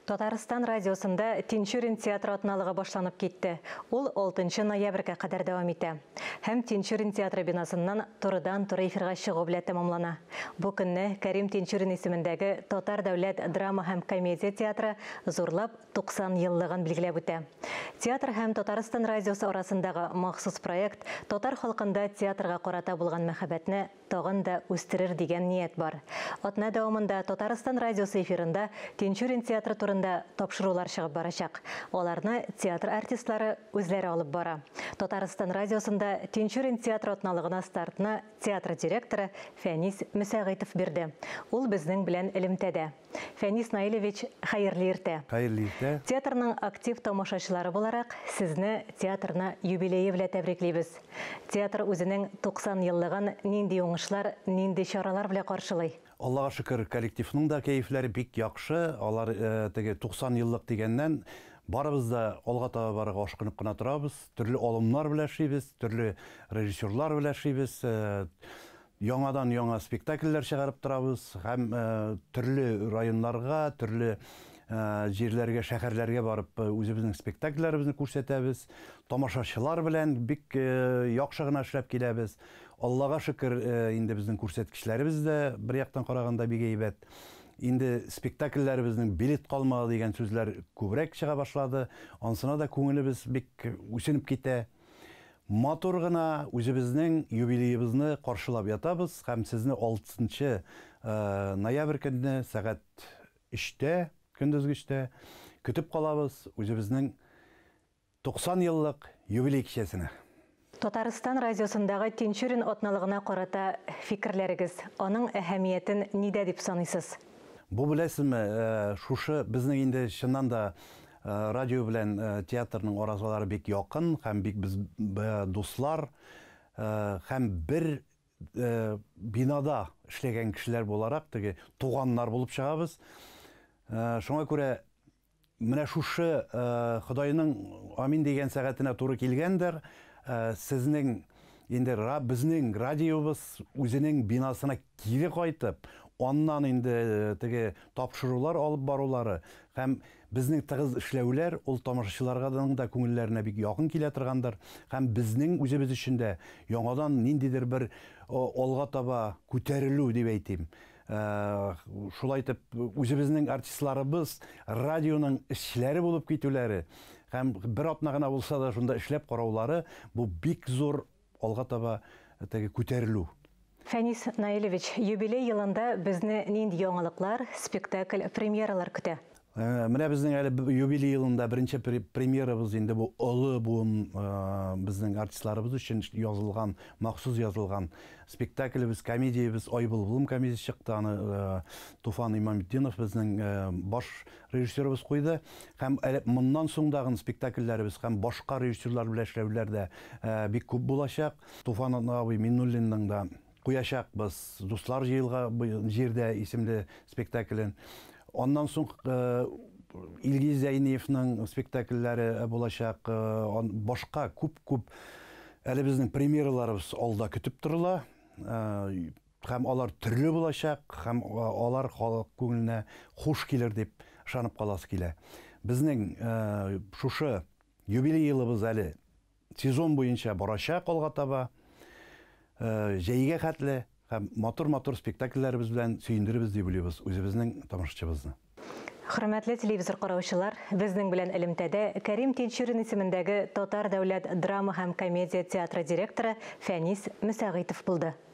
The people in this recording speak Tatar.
Татарстан радиосында Тинчурин театры атналыгы башланып китте. Ул 6 ноябрьгә кадәр дәвам итә. Һәм Тинчурин театры бинасыннан турыдан-туры эфирга чыгу белән тәмамлана. Бу көнне Кәрим Тинчурин исемендәге Татар дәүләт драма һәм комедия театры зурлап 90 еллыгын билгеләп үтә. Театр һәм Татарстан радиосы арасындагы махсус проект татар халкында театрга карата булган мәхәббәтне тагын да үстерер дигән ният бар. Атна дәвамында Татарстан радиосы эфирында Тинчурин театры турында тапшырулар чыгып барачак. Аларны театр артистлары үзләре алып бара. Татарстан радиосында Тинчурин театры атналыгына стартны театр директоры Фәнис Мөсәгыйтов бирде. Ул безнең белән элемтәдә. Фәнис Наилевич, хәерле иртә. Хәерле иртә. Театрның актив тамашачылары буларак, сезне театрны юбилее белән тәбриклибез. Театр үзенең 90 еллыгын нинди уңышлар, нинди чаралар белән каршылый? Аллага шөкер, коллективның да кәефләре бик яхшы. Алар теге 90 еллык дигәннән барыбыз да алга таба барырга ашкынып кына торабыз. Төрле алымнар белән эшлибез, төрле режиссерлар белән эшлибез. Яңадан яңа спектакльләр чыгарып торабыз һәм төрле районнарга, төрле җирләргә, шәһәрләргә барып үзебезнең спектакльләребезне күрсәтәбез. Тамашачылар белән бик яхшы гына эшләп киләбез. Аллага шөкер, инде безнең күрсәткечләребез дә бер яктан караганда бик әйбәт. Инде спектакльләребезнең билет калмады дигән сүзләр күбрәк чыга башлады. Ансына да күңелебез бик үсенеп китә. Матур гына үзебезнең юбилеебызны каршылап ятабыз һәм сезне 6 ноябрь көнне сәгать 3тә, көндезге 3тә көтеп калабыз үзебезнең 90 еллык юбилей кичәсенә. Татарстан радиосындагы Тинчурин атналыгына карата фикерләрегез, аның әһәмиятен нидә дип саныйсыз? Бу, беләсезме, шушы безнең инде чыннан да радио белән театрның арасалары бик якын һәм бик без дуслар һәм бер бинада эшләгән кешеләр буларак теге туганнар булып чыгабыз. Шуңа күрә менә шушы Ходайның амин дигән сәгатенә туры килгәндер, сезнең инде безнең радиобыз үзенең бинасына кире кайтып, аннан инде теге тапшырулар алып барулары һәм безнең тыгыз эшләүләр ул тамашачыларга да күңелләренә бик якын килә торгандыр һәм безнең үзебез өчен дә яңадан ниндидер бер алга таба күтәрелү дип әйтим. Шулай итеп үзебезнең артистларыбыз радионың эшчеләре булып китүләре һәм бер атна гына булса да шунда эшләп караулары бу бик зур алга таба теге күтәрелү. Фәнис Наилевич, юбилей елында безне нинди яңалыклар, спектакль, премьералар көтә? Менә безнең әле юбилей елында беренче премьерабыз инде бу олы буын безнең артистларыбыз өчен язылган, махсус язылган спектаклебез, комедиябез Ай былбылым комедиясе чыкты. Аны Туфан Имаметдинов безнең баш режиссерыбыз куйды. Һәм әле моннан соң дагы спектакльләребез һәм башка режиссерлар белән эшләүләр дә бик күп булачак. Туфан абый Миннуллинның да куячакбыз Дуслар җыелга җирдә исемле спектаклен. Аннан соң Илгиз Зәйниевның спектакльләре булачак. Башка күп-күп әле безнең премьераларыбыз алда көтеп торыла. Һәм алар төрле булачак, һәм алар халык күңеленә хуш килер дип ышанып каласы килә. Безнең шушы юбилей елыбыз әле сезон буенча барачак алга таба, җәйгә хәтле һәм матур-матур спектакльләребез белән сөендеребез дип уйлыйбыз үзебезнең тамашачыбызны. Хөрмәтле телевизор караучылар, безнең белән элемтәдә Кәрим Тинчурин исемендәге Татар дәүләт драма һәм комедия театры директоры Фәнис Мөсәгыйтов булды.